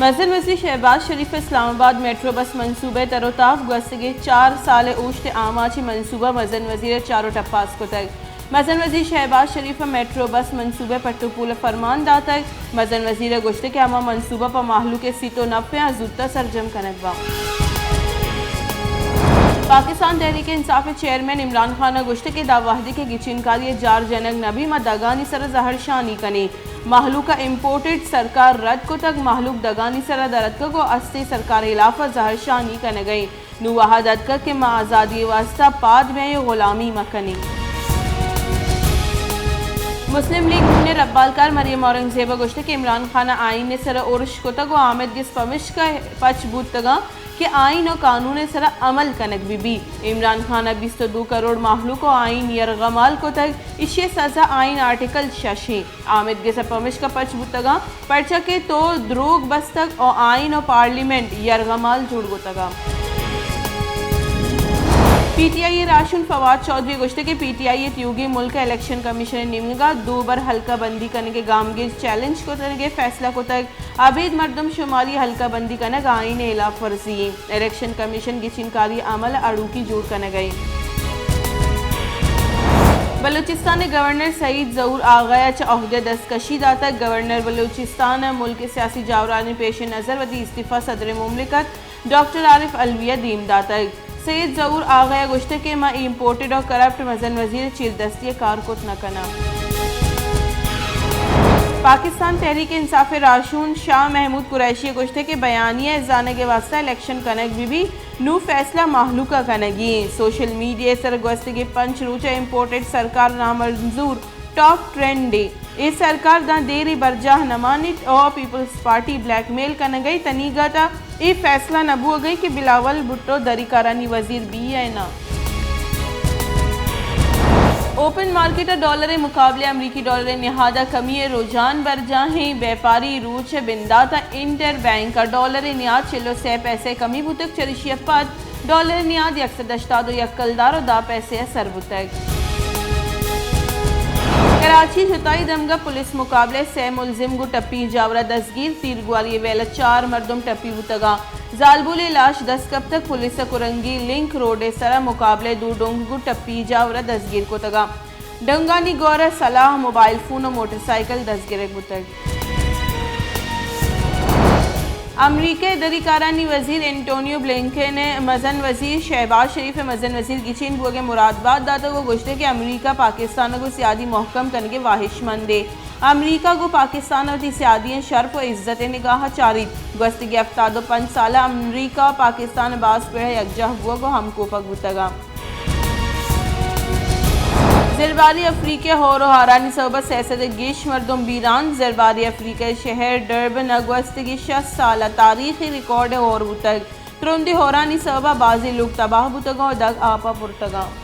مزن وزیر شہباز شریف ءَ اسلام آباد میٹرو بس منصوبہ ءِ تر ءُ تاب، گوستگیں چار سال ءِ اوشت ءِ آماچیں منصوبہ، مزن وزیر ءَ چار ءُ ٹپاس کتگ۔ مزن وزیر شہباز شریف ءَ میٹرو بس منصوبہ ءِ پٹ ءُ پول ءِ فرمان داتگ۔ مزن وزیر ءَ گوشتگ کہ ہما منصوبہ پہ مہلوک ءِ سیت ءُ نپ ءَ زوت ءَ سرجم کنگ بنت۔ پاکستان تحریک انصاف ءِ چیئرمین عمران خان ءَ گوشتگ کہ داں وہدے کہ گچینکاری ءِ جار جنگ نہ بیت، ما دگانی سر ءَ زہرشانی کنیں۔ مہلوک ءَ امپورٹڈ سرکار رد کتگ، مہلوک دگانی سر ءَ در اتکگ ءُ استیں سرکار ءِ ہلاف ءَ زہرشانی کنگ ءَ انت۔ نوں وہد اتکگ کہ ما آزادی ءِ واستہ پاد بیائیں ءُ غلامی مہ کنیں۔ مسلم لیگ نون ءِ ربالکار مریم اورنگزیب ءَ گوشتگ کہ عمران خان ءَ آئین ءِ سر ءَ ارش کتگ ءُ آمید گس پمشکا پچ بوتگاں کہ آئین ءُ قانون ءِ سر ءَ عمل کنگ بہ بیت۔ عمران خان ءَ بیست ءُ دو کروڑ مہلوک ءُ آئین یرغمال کتگ، ایشی ءِ سزا آئین آرٹیکل شش انت۔ آمید گس ءَ پمشکا پچ بوتگاں، پرچا کہ تو دروگ بستگ ءُ آئین ءُ پارلیمنٹ یرغمال جوڑ کتگ۔ پی ٹی آئی ءِ راہشون فواد چوہدری ءَ گوشتگ کہ پی ٹی آئی ءِ تیوگیں ملک ءَ الیکشن کمیشن ءِ نیمگ ءَ دو بر حلقہ بندی کنگ ءِ گامگیج چیلنج کنگ ءِ فیصلہ کتگ۔ ابید مردم شماری حلقہ بندی کنگ آئین ءِ ہلاف ورزی انت۔ الیکشن کمیشن گچینکاری ءِ عمل ءَ اڑوکی جوڑ کنگ ءَ انت۔ بلوچستان ءِ گورنر سعید ظہور آغا ءَ چہ عہدہ ءَ دستکشی داتگ۔ گورنر بلوچستان ءَ ملک ءِ سیاسی جاورانی پیش نظر وتی استعفی صدر مملکت ڈاکٹر عارف علوی ءَ دیم داتگ۔ سید ظہور آغا ءَ گوشتگ کہ ما اے امپورٹڈ ءُ کرپٹ مزن وزیر ءِ چیردستی ءَ کار کت نہ کناں۔ پاکستان تحریک انصاف ءِ راہشون شاہ محمود قریشی ءَ گوشتگ کہ بیانیہ ءِ زانگ ءِ واستہ الیکشن کنگ بہ بیت، نوں فیصلہ مہلوک ءَ کنگی انت۔ سوشل میڈیا ءِ سر ءَ گوستگیں پنچ روچ ءَ امپورٹڈ سرکار نامنظور ٹاپ ٹرینڈ ءَ۔ اے سرکار داں دیر ءَ برجاہ نہ مان ایت ءُ پیپلز پارٹی بلیک میل کنگ ءَ، تنیگت ءَ اے فیصلہ نہ بوگ ءَ کہ بلاول بھٹو دری کارانی وزیر بی یا نہ۔ اوپن مارکیٹ ءَ ڈالر ءِ مقابلہ ءَ امریکی ڈالر ءِ نہاد ءَ کمی ءِ رجحان برجاہ ایں۔ بیپاری روچ ءِ بندات ءَ انٹر بینک ءَ ڈالر ءِ نہاد چل ءُ سئے پیسہ کمی بوتگ، چریشی ءَ پد ڈالر ءِ نہاد یک سد ہشتاد ءُ یک کلدار ءُ دہ پیسہ ءَ سر بوتگ۔ کراچی، جتائی دمگ ءَ پولیس مقابلہ ءَ سئے ملزم گوں ٹپی جاور ءَ دزگیر، تیرگواری ءِ ویل ءَ چار مردم ٹپی بوتگ اَنت۔ زالبولے ءِ لاش دست کپتگ۔ پولیس ءَ کرنگی لنک روڈ ءِ سر ءَ مقابلہ ءِ دو ڈونگ گوں ٹپی جاور ءَ دزگیر کتگ اَنت۔ ڈنگانی گور ءَ سلاہ، موبائل فون ءُ موٹر سائیکل دزگرگ بوتگ۔ امریکہ ءِ دری کارانی وزیر انٹونیو بلنکن ءَ مزن وزیر شہباز شریف ءِ مزن وزیر گچین بوگ ءِ مراد بات داتگ ءُ گوشتگ کہ امریکہ پاکستان ءَ گوں سیادی مہکم کنگ ءِ واہشمند اِنت۔ امریکہ گوں پاکستان ءَ وتی سیادی ءِ شرپ ءُ عزت ءِ نگاہ ءَ چاریت۔ گوستگیں ہفتاد ءُ پنچ سال ءَ امریکہ ءُ پاکستان ءِ باز پڑ ءَ یکجاہ بوگ ءُ ہمکوپگ بوتگ اَنت۔ زرباری افریقہ ءَ ہور ءُ ہارانی سوب ءَ سئے سد ءَ گیش مردم بیران۔ زرباری افریقہ ءِ شہر ڈربن ءَ گوستگیں شست سال ءَ تاریخی ریکارڈ ءِ ہور بوتگ۔ ترندیں ہورانی سوب ءَ بازیں لوگ تباہ بوتگ اَنت ءُ دگ آپ ءَ پرتگ اَنت۔